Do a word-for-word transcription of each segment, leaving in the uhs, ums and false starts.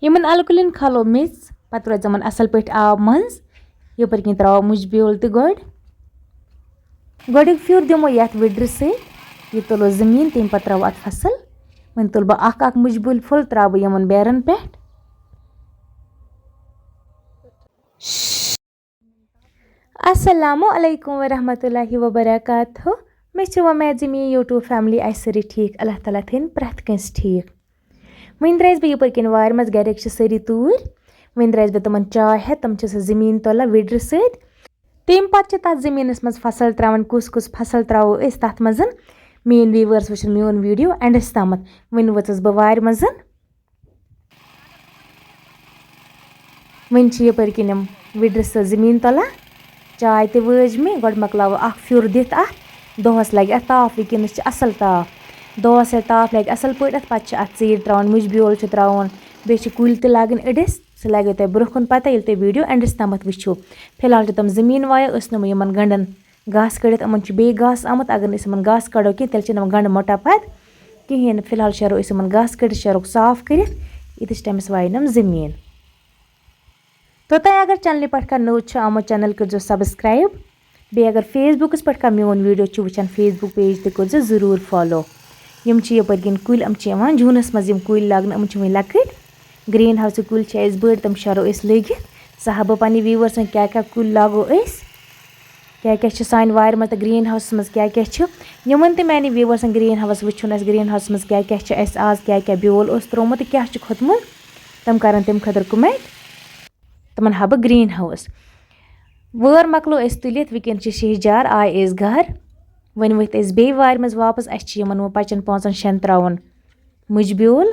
یِمن اَلہٕ کُلٮ۪ن کھالو میٚژ، پَتہٕ روزِ یِمن اَصٕل پٲٹھۍ آب منٛز۔ یَپٲرۍ کِنۍ ترٛاوو مُجہِ بیول تہِ گۄڈٕ۔ گۄڈٕنیُک پھیُر دِمو یَتھ وِڈرِ سۭتۍ۔ یہِ تُلو زٔمیٖن، تَمہِ پَتہٕ ترٛاوو اَتھ فصل۔ وۄنۍ تُلہٕ بہٕ اَکھ اَکھ مُجہِ بیول پھوٚل، ترٛاوٕ بہٕ یِمن بیرن پٮ۪ٹھ۔ السلام علیکم ورحمۃ اللہ وبرکاتہ۔ مےٚ چھِ وۄمید زِ میٛٲنۍ YouTube family آسہِ سٲری ٹھیٖک۔ اللہ تعالیٰ تھٲیِن پرٛٮ۪تھ کٲنٛسہِ ٹھیٖک۔ وۄنۍ درٛایَس بہٕ یَپٲرۍ کِنۍ وارِ منٛز، گَرِکۍ چھِ سٲری توٗرۍ۔ وۄنۍ درٛایَس بہٕ تِمَن چاے ہٮ۪تھ، تِم چھِ سۄ زٔمیٖن تُلان وِڈرِ سۭتۍ۔ تَمہِ پَتہٕ چھِ تَتھ زٔمیٖنَس منٛز فصل ترٛاوان، کُس کُس فصل ترٛاوو أسۍ تَتھ منٛز۔ میٛٲنۍ viewers وٕچھَن میون video endس تامَتھ۔ وۄنۍ ؤژھٕس بہٕ وارِ منٛز۔ وۄنۍ چھِ یَپٲرۍ کِنۍ یِم وِڈرِ سۭتۍ زٔمیٖن تُلان۔ چاے تہِ وٲج مےٚ، گۄڈٕ مۄکلاوٕ اَکھ پھیُر دِتھ اَتھ۔ دۄہَس لَگہِ اَتھ تاپھ، وٕنکیٚنَس چھِ اَصٕل تاپھ۔ دۄہَس ییٚلہِ تاپھ لَگہِ اَصٕل پٲٹھۍ اَتھ، پَتہٕ چھِ اَتھ ژیٖرۍ ترٛاوان، مُجہِ بیول چھُ ترٛاوُن، بیٚیہِ چھِ کُلۍ تہِ لاگٕنۍ أڑِس۔ سُہ لَگیو تۄہہِ برٛونٛہہ کُن پَتہ، ییٚلہِ تُہۍ video endس تامَتھ وٕچھِو۔ فی الحال چھِ تِم زٔمیٖن وایان، ٲسۍ نہٕ وۄنۍ یِمَن گَنٛڈَن گاسہٕ کٔڑِتھ، یِمَن چھُ بیٚیہِ گاسہٕ آمُت۔ اگر نہٕ أسۍ یِمَن گاسہٕ کَڑو کینٛہہ، تیٚلہِ چھِنہٕ یِم گَنٛڈٕ مۄٹا پَتہٕ کِہیٖنۍ نہٕ۔ فی الحال شیرو أسۍ یِمَن گاسہٕ کٔڑِتھ، شیرُک صاف کٔرِتھ۔ ییٖتِس ٹایمَس وایَن یِم زٔمیٖن۔ توٚتام اگر channelہِ پٮ۪ٹھ کانٛہہ نوٚو چھُ آمُت، channel کٔرۍزیو subscribe۔ بیٚیہِ اگر Facebookس پٮ۪ٹھ کانٛہہ میون video چھُ وٕچھان، Facebook page تہِ کٔرۍزیو ضروٗر follow۔ یِم چھِ یَپٲرۍ کِنۍ کُلۍ، یِم چھِ یِوان جوٗنَس منٛز یِم کُلۍ لاگنہٕ، یِم چھِ وٕنۍ لۄکٕٹۍ۔ Green houseٕکۍ کُلۍ چھِ اَسہِ بٔڑۍ، تِم شیرو أسۍ لٲگِتھ۔ سُہ ہاوٕ بہٕ پنٛنہِ viewersن کیٛاہ کیٛاہ کُلۍ لاگو أسۍ، کیٛاہ کیٛاہ چھِ سانہِ وارِ منٛز تہٕ green houseس منٛز کیٛاہ کیٛاہ چھِ۔ یِمَن تہِ میٛانہِ viewersن green house وٕچھُن آسہِ، green houseس منٛز کیٛاہ کیٛاہ چھِ اَسہِ آز، کیٛاہ کیٛاہ بیول اوس ترٛوومُت تہٕ کیٛاہ چھُ کھوٚتمُت، تِم کَرَن تَمہِ خٲطرٕ comment۔ تِمَن ہاوٕ بہٕ green house۔ وٲر مۄکلو أسۍ تُلِتھ، وٕنکیٚن چھِ شیٚہجار، آے أسۍ گَرٕ۔ وۄنۍ ؤتھۍ أسۍ بیٚیہِ وارِ منٛز واپَس، اَسہِ چھِ یِمَن وۄنۍ پَچَن پانٛژَن شٮ۪ن ترٛاوُن مُجہِ بیول۔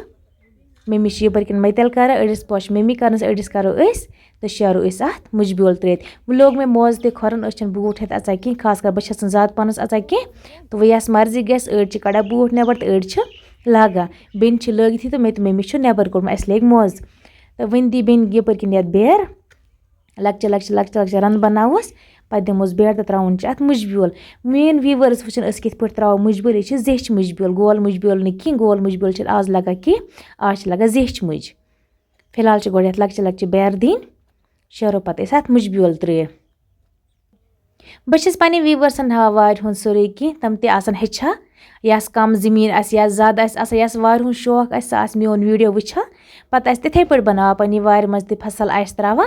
مٔمی چھِ یَپٲرۍ کِنۍ مٔتٮ۪ل کَران، أڑِس پوشہِ مٔمی کَرنَس، أڑِس کَرو أسۍ تہٕ شیرو أسۍ اَتھ مُجہِ بیول ترٛٲوِتھ۔ وۄنۍ لوگ مےٚ موزٕ تہِ کھۄرَن، أسۍ چھِنہٕ بوٗٹھ ہٮ۪تھ اَژان کینٛہہ، خاص کر بہٕ چھَس نہٕ زیادٕ پَہنَس اَژان کینٛہہ۔ تہٕ وۄنۍ یَس مرضی گژھِ، أڑۍ چھِ کَڑان بوٗٹھ نٮ۪بَر تہٕ أڑۍ چھِ لاگان۔ بیٚنہِ چھِ لٲگِتھٕے تہٕ مےٚ تہٕ مٔمی چھُ نٮ۪بَر کوٚڑمُت، اَسہِ لٲگۍ موزٕ۔ تہٕ وۄنۍ دی بیٚنہِ یَپٲرۍ کِنۍ یَتھ بیرٕ۔ لۄکچہِ لۄکچہِ لۄکچہِ لۄکچہِ رَنہٕ بَناووس، پَتہٕ دِموس بیرٕ تہٕ ترٛاوُن چھِ اَتھ مُجہِ بیول۔ میٛٲنۍ viewers وٕچھَن أسۍ کِتھ پٲٹھۍ ترٛاوو مُجہِ بیول۔ یہِ چھِ زیچھِ مُجہِ بیول، گول مُجہِ بیول نہٕ کِہیٖنۍ، گول مُجہِ بیول چھِنہٕ آز لَگان کینٛہہ، آز چھِ لَگان زیچھِ مُجہِ۔ فی الحال چھِ گۄڈٕ یَتھ لۄکچہِ لۄکچہِ بیرٕ دِنۍ، شیرو پَتہٕ أسۍ اَتھ مُجہِ بیول ترٛٲوِتھ۔ بہٕ چھَس پنٛنٮ۪ن viewersن ہاوان وارِ ہُنٛد سورُے کینٛہہ، تِم تہِ آسَن ہیٚچھان۔ یَس کَم زٔمیٖن آسہِ، یَس زیادٕ آسہِ آسان، یَس وارِ ہُنٛد شوق آسہِ، سُہ آسہِ میون video وٕچھان۔ پَتہٕ آسہِ تِتھَے پٲٹھۍ بَناوان پنٛنہِ وارِ منٛز تہِ فصل آسہِ ترٛاوان۔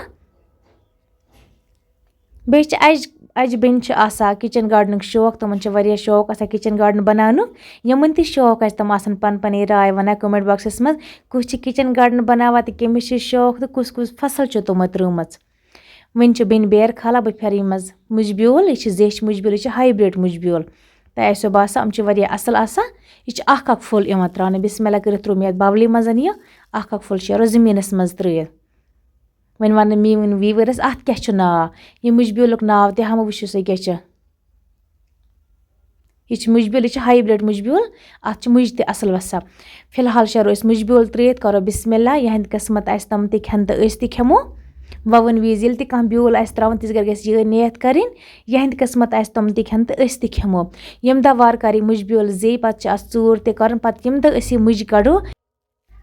بیٚیہِ چھِ اَجہِ، اَجہِ بیٚنہِ چھِ آسان kitchen gardenُک شوق، تِمَن چھِ واریاہ شوق آسان kitchen garden بَناونُک۔ یِمَن تہِ شوق آسہِ، تِم آسَن پَن پَنٕنۍ راے وَنان comment boxس منٛز، کُس چھِ kitchen garden بَناوان تہٕ کٔمِس چھِ شوق تہٕ کُس کُس فصل چھِ تِمو ترٛٲومٕژ۔ وۄنۍ چھِ بیٚنہِ بیرٕ کھالان، بہٕ پھِرٕ یِمَن منٛز مُجہِ بیول۔ یہِ چھِ زیچھِ مُجہِ بیول، یہِ چھِ hybrid مُجہِ بیول۔ تۄہہِ آسیو باسان، یِم چھِ واریاہ اَصٕل آسان۔ یہِ چھِ اَکھ اَکھ پھوٚل یِوان ترٛاونہٕ۔ بسم اللہ کٔرِتھ ترٛوو مےٚ یَتھ bowlہِ منٛز یہِ۔ اَکھ اَکھ پھوٚل شیرو زٔمیٖنَس منٛز ترٛٲوِتھ۔ وۄنۍ وَنہٕ میٛٲنۍ viewers اَتھ کیٛاہ چھُ ناو؟ یہِ مُجہِ بیولُک ناو تہِ ہاوٕ، وٕچھِو سا کیٛاہ چھِ۔ یہِ چھِ مُجہِ بیول، یہِ چھِ hybrid مُجہِ بیول، اَتھ چھِ مُجہِ تہِ اَصٕل وَسان۔ فی الحال شیرو أسۍ مُجہِ بیول ترٛٲوِتھ، کَرو بسم اللہ، یِہٕنٛدِ قٕسمت آسہِ تِم تہِ کھٮ۪ن تہٕ أسۍ تہِ کھٮ۪مو۔ وَوُن وِزِ ییٚلہِ تہِ کانٛہہ بیول آسہِ ترٛاوُن، تِژھ گرِ گژھِ یِہوٚے نیت کَرٕنۍ، یِہٕنٛدِ قٕسمت آسہِ تِم تہِ کھٮ۪ن تہٕ أسۍ تہِ کھٮ۪مو۔ ییٚمہِ دۄہ وارٕ کارٕ یہِ مُجہِ بیول زیٚیہِ، پَتہٕ چھِ اَتھ ژوٗر تہِ کَرُن، پَتہٕ ییٚمہِ دۄہ أسۍ یہِ مُجہِ کَڑو،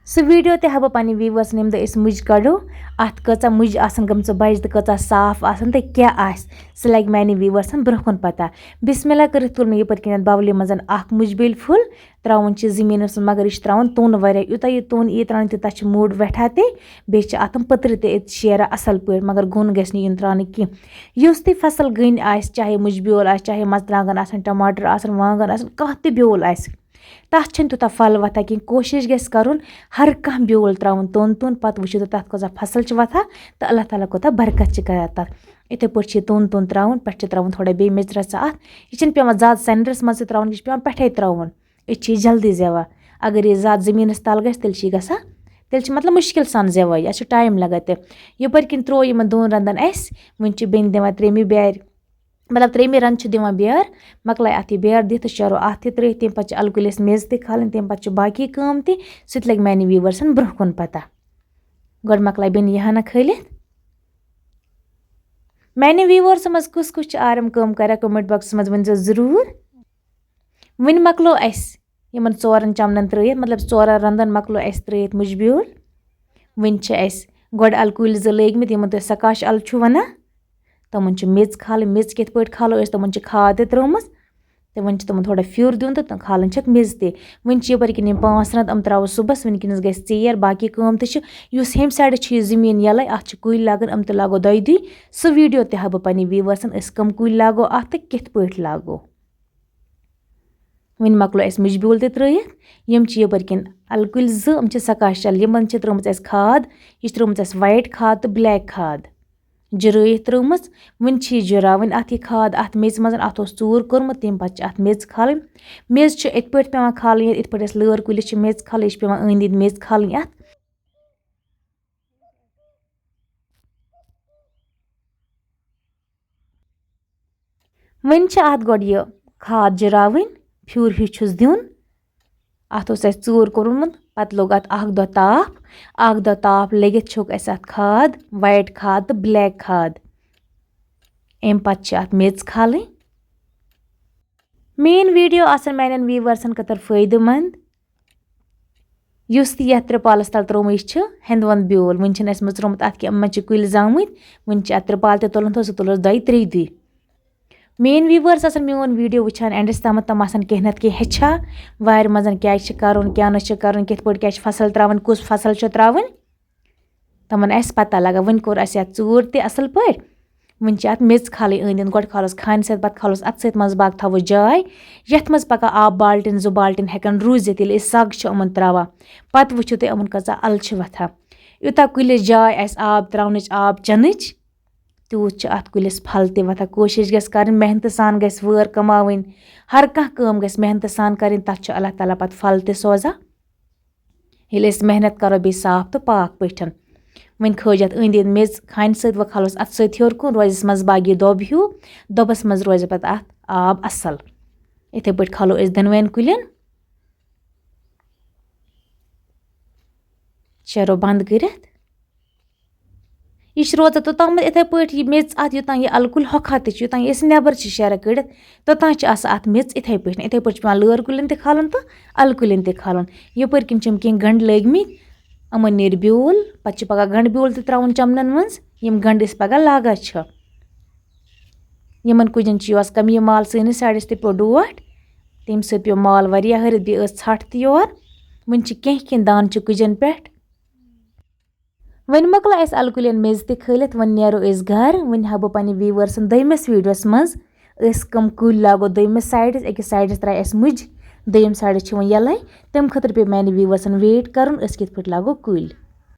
سُہ video تہِ ہاوٕ بہٕ پنٛنہِ viewersن ییٚمہِ دۄہ أسۍ مُجہِ کَڑو، اَتھ کۭژاہ مُجہِ آسَن گٔمژٕ بَجہِ تہٕ کۭژاہ صاف آسَن تہٕ کیٛاہ آسہِ، سُہ لَگہِ میٛانہِ viewersن برٛونٛہہ کُن پَتہ۔ بسم اللہ کٔرِتھ تُل مےٚ یَپٲرۍ کِنٮ۪تھ bowlہِ منٛز اَکھ مُجہِ بیول پھوٚل، ترٛاوُن چھِ زٔمیٖنَس منٛز، مگر یہِ چھِ ترٛاوُن توٚن واریاہ۔ یوٗتاہ یہِ توٚن یی ترٛاونہٕ، تیوٗتاہ چھِ موٚڈ وٮ۪ٹھان تہِ، بیٚیہِ چھِ اَتھ تِم پٔترِ تہِ أتۍ شیران اَصٕل پٲٹھۍ، مگر گوٚن گژھِ نہٕ یُن ترٛاونہٕ کینٛہہ۔ یُس تہِ فصل گٔنۍ آسہِ، چاہے مُجہِ بیول آسہِ، چاہے مَرژٕوانٛگَن آسَن، ٹماٹر آسَن، وانٛگَن آسَن، کانٛہہ تہِ بیول آسہِ، تَتھ چھَنہٕ تیوٗتاہ پھل وۄتھان کینٛہہ۔ کوٗشِش گژھِ کَرُن ہر کانٛہہ بیول ترٛاوُن توٚن توٚن، پَتہٕ وٕچھِو تُہۍ تَتھ کۭژاہ فصل چھِ وۄتھان تہٕ اللہ تعالیٰ کوٗتاہ برکت چھِ کَران تَتھ۔ یِتھَے پٲٹھۍ چھِ یہِ توٚن توٚن ترٛاوُن، پٮ۪ٹھٕ چھِ ترٛاوُن تھوڑا بیٚیہِ میٚژِ رَژھا اَتھ۔ یہِ چھِنہٕ پٮ۪وان زیادٕ centreس منٛز تہِ ترٛاوُن، یہِ چھِ پٮ۪وان پٮ۪ٹھَے ترٛاوُن۔ أتۍ چھِ یہِ جلدی زٮ۪وان۔ اگر یہِ زیادٕ زٔمیٖنَس تَل گژھِ، تیٚلہِ چھِ یہِ گژھان، تیٚلہِ چھِ مطلب مُشکِل سان زٮ۪وان، یہِ اَتھ چھُ time لَگان تہِ۔ یَپٲرۍ کِنۍ ترٛوو یِمَن دۄن رَنٛدَن اَسہِ، وٕنہِ چھِ بیٚنہِ دِوان ترٛیٚیِمہِ بیٛارِ۔ مطلب ترٛیٚیِمہِ رَنٛدٕ چھِ دِوان بیٲر، مۄکلاے اَتھ یہِ بیٲر دِتھ تہٕ شیرو اَتھ تہِ ترٛٲیِتھ، تَمہِ پَتہٕ چھِ اَلہٕ کُلِس میٚژ تہِ کھالٕنۍ، تَمہِ پَتہٕ چھُ باقٕے کٲم تہِ، سُہ تہِ لَگہِ میٛانہِ viewersن برٛونٛہہ کُن پَتہ۔ گۄڈٕ مۄکلاے بیٚنہِ یہِ ہنا کھٲلِتھ۔ میٛانہِ viewersو منٛز کُس کُس چھُ آرم کٲم کران، comment boxس منٛز ؤنۍزیو ضروٗر۔ وۄنۍ مۄکلو اَسہِ یِمن ژورن چمنن ترٲیِتھ، مطلب ژورن رنٛدن مۄکلو اَسہِ ترٲیِتھ مُجہِ بیول۔ وۄنۍ چھِ اَسہِ گۄڈٕ اَلہٕ کُلۍ زٕ لٲگۍ مٕتۍ، یِمَن تُہۍ سکاش اَلہٕ چھِو وَنان۔ تِمَن چھِ میٚژ کھالٕنۍ۔ میٚژ کِتھ پٲٹھۍ کھالو أسۍ؟ تِمَن چھِ کھاد تہِ ترٲومٕژ۔ تِمَن چھِ تِمَن تھوڑا پھیُر دیُن تہٕ تِم کھالٕنۍ چھِکھ میٚژ تہِ۔ وۄنۍ چھِ یَپٲرۍ کِنۍ یِم پانٛژھ رَنٛد، یِم ترٛاوو صُبحَس، وٕنکیٚنَس گژھِ ژیر، باقٕے کٲم تہِ چھِ۔ یُس ہیٚمہِ سایڈٕ چھِ یہِ زٔمیٖن یَلَے، اَتھ چھِ کُلۍ لَگان، یِم تہِ لاگو دۄیہِ دُے۔ سُہ ویٖڈیو تہِ ہاوٕ بہٕ پنٛنہِ ویٖوٲرسَن، أسۍ کَم کُلۍ لاگو اَتھ تہٕ کِتھ پٲٹھۍ لاگو۔ وۄنۍ مۄکلو اَسہِ مُجہِ بیول تہِ ترٲیِتھ۔ یِم چھِ یَپٲرۍ کِنۍ اَلہٕ کُلۍ زٕ، یِم چھِ سکاش اَلہٕ، یِمَن چھِ ترٲومٕژ اَسہِ کھاد۔ یہِ چھِ ترٲومٕژ اَسہِ وایِٹ کھاد تہٕ بٕلیک کھاد۔ جُرٲیِتھ ترٲومٕژ۔ وۄنۍ چھِ یہِ جُراوٕنۍ اَتھ یہِ کھاد، اَتھ میٚژِ منٛز، اَتھ اوس ژوٗر کوٚرمُت، تَمہِ پَتہٕ چھِ اَتھ میٚژ کھالٕنۍ۔ میٚژ چھِ یِتھ پٲٹھۍ پٮ۪وان کھالٕنۍ، یِتھ پٲٹھۍ اَسہِ لٲر کُلِس چھِ میٚژ کھالٕنۍ، یہِ چھِ پٮ۪وان أنٛدۍ أنٛدۍ میٚژ کھالٕنۍ اَتھ۔ وۄنۍ چھِ اَتھ گۄڈٕ یہِ کھاد جُراوٕنۍ، پھیُر ہیوٗ چھُس دیُن۔ اَتھ اوس اَسہِ ژوٗر کوٚرمُت، پَتہٕ لوٚگ اَتھ اَکھ دۄہ تاپھ۔ اَکھ دۄہ تاپھ لٔگِتھ چھوٚک اَسہِ اَتھ کھاد، وایِٹ کھاد تہٕ بٕلیک کھاد۔ اَمہِ پَتہٕ چھِ اَتھ میٚژ کھالٕنۍ۔ میٛٲنۍ ویٖڈیو آسَن میٛانٮ۪ن ویٖوٲرسَن خٲطرٕ فٲیدٕ مَنٛد۔ یُس تہِ یَتھ ترٛپالَس تَل ترٛوومُت، یہِ چھِ ہٮ۪نٛدوَنٛد بیول۔ وٕنہِ چھِنہٕ اَسہِ مٕژرومُت اَتھ کینٛہہ، یِمَن چھِ کُلۍ زامٕتۍ۔ وٕنہِ چھِ اَتھ ترٛپال تہِ تُلُن تہٕ سُہ تُلُس دۄیہِ ترٛیٚیہِ دُہۍ۔ میٛٲنۍ ویٖوٲرٕس آسَن میون ویٖڈیو وٕچھان اینڈَس تامَتھ، تِم آسَن کینٛہہ نَتہٕ کینٛہہ ہیٚچھان وارِ منٛز کیٛاہ چھِ کَرُن، کیٛاہ نہٕ چھِ کَرُن، کِتھ پٲٹھۍ کیٛاہ چھِ فصٕل ترٛاوٕنۍ، کُس فصٕل چھِ ترٛاوٕنۍ۔ تِمَن آسہِ پَتہ لَگان۔ وۄنۍ کوٚر اَسہِ یَتھ ژوٗر تہِ اَصٕل پٲٹھۍ۔ وۄنۍ چھِ اَتھ میٚژ کھالٕنۍ أنٛدۍ أنٛدۍ۔ گۄڈٕ کھالوس کھانہِ سۭتۍ، پَتہٕ کھالوس اَتھٕ سۭتۍ منٛزٕ باگ تھاووس جاے، یَتھ منٛز پَکان آب بالٹیٖن، زٕ بالٹیٖن ہٮ۪کَن روٗزِتھ، ییٚلہِ أسۍ سَگ چھِ یِمَن ترٛاوان۔ پَتہٕ وٕچھِو تُہۍ یِمَن کۭژاہ اَلہٕ چھِ وۄتھان۔ یوٗتاہ کُلِس جاے آسہِ آب ترٛاونٕچ، آب چٮ۪نٕچ، تیوٗت چھُ اَتھ کُلِس پھل تہِ وۄتھان۔ کوٗشِش گژھِ کَرٕنۍ، محنتہٕ سان گژھِ وٲر کَماوٕنۍ، ہر کانٛہہ کٲم گژھِ محنتہٕ سان کَرٕنۍ، تَتھ چھُ اللہ تعالیٰ پَتہٕ پھل تہِ سوزان۔ ییٚلہِ أسۍ محنت کَرو بیٚیہِ صاف تہٕ پاک پٲٹھۍ۔ وۄنۍ کھٲج اَتھ أنٛدۍ أنٛدۍ میٚژ کھانہِ سۭتۍ، وۄنۍ کھالوس اَتھٕ سۭتۍ ہیوٚر کُن، روزٮ۪س منٛز باغی دۄب ہیوٗ، دۄبَس منٛز روزِ پَتہٕ اَتھ آب اَصٕل۔ یِتھَے پٲٹھۍ کھالو أسۍ دۄنوَیَن کُلٮ۪ن۔ شیرو بنٛد کٔرِتھ۔ یہِ چھِ روزان توٚتامَتھ یِتھَے پٲٹھۍ یہِ میٚژ اَتھ، یوٚتام یہِ اَلہٕ کُلۍ ہۄکھان تہِ چھِ، یوٚتام یہِ أسۍ نٮ۪بَر چھِ شیران کٔڑِتھ، توٚتام چھِ آسان اَتھ میٚژ یِتھَے پٲٹھۍ۔ یِتھَے پٲٹھۍ چھِ پٮ۪وان لٲر کُلٮ۪ن تہِ کھالُن تہٕ اَلہٕ کُلٮ۪ن تہِ کھالُن۔ یَپٲرۍ کِنۍ چھِ یِم کینٛہہ گَنٛڈٕ لٲگۍ مٕتۍ، یِمَن نیرِ بیول، پَتہٕ چھِ پَگاہ گَنٛڈٕ بیول تہِ ترٛاوُن چَمنَن منٛز، یِم گَنٛڈٕ أسۍ پَگاہ لاگان چھِ۔ یِمَن کُجَن چھِ یِہوٚس کَم، یہِ مال سٲنِس سایڈَس تہِ پیوٚو ڈوٹھ، تَمہِ سۭتۍ پیوٚو مال واریاہ ہٲرِتھ، بیٚیہِ ٲس ژھَٹھ تہِ یور۔ وٕنہِ چھِ کینٛہہ کینٛہہ دانہٕ چھِ کُجَن پٮ۪ٹھ۔ وۄنۍ مۄکلٲو اَسہِ اَلہٕ کُلٮ۪ن میٚژ تہِ کھٲلِتھ، وۄنۍ نیرو أسۍ گَرٕ۔ وۄنۍ ہاوٕ بہٕ پنٛنہِ ویٖوٲرسَن دوٚیمِس ویٖڈیوَس منٛز، أسۍ کَم کُلۍ لاگو دوٚیمِس سایڈَس۔ أکِس سایڈَس ترٛایہِ اَسہِ مُجہِ، دوٚیِم سایڈَس چھِ وۄنۍ یَلَے۔ تَمہِ خٲطرٕ پیٚیہِ میٛانہِ ویٖوٲرسَن ویٹ کَرُن، أسۍ کِتھ پٲٹھۍ لاگو کُلۍ۔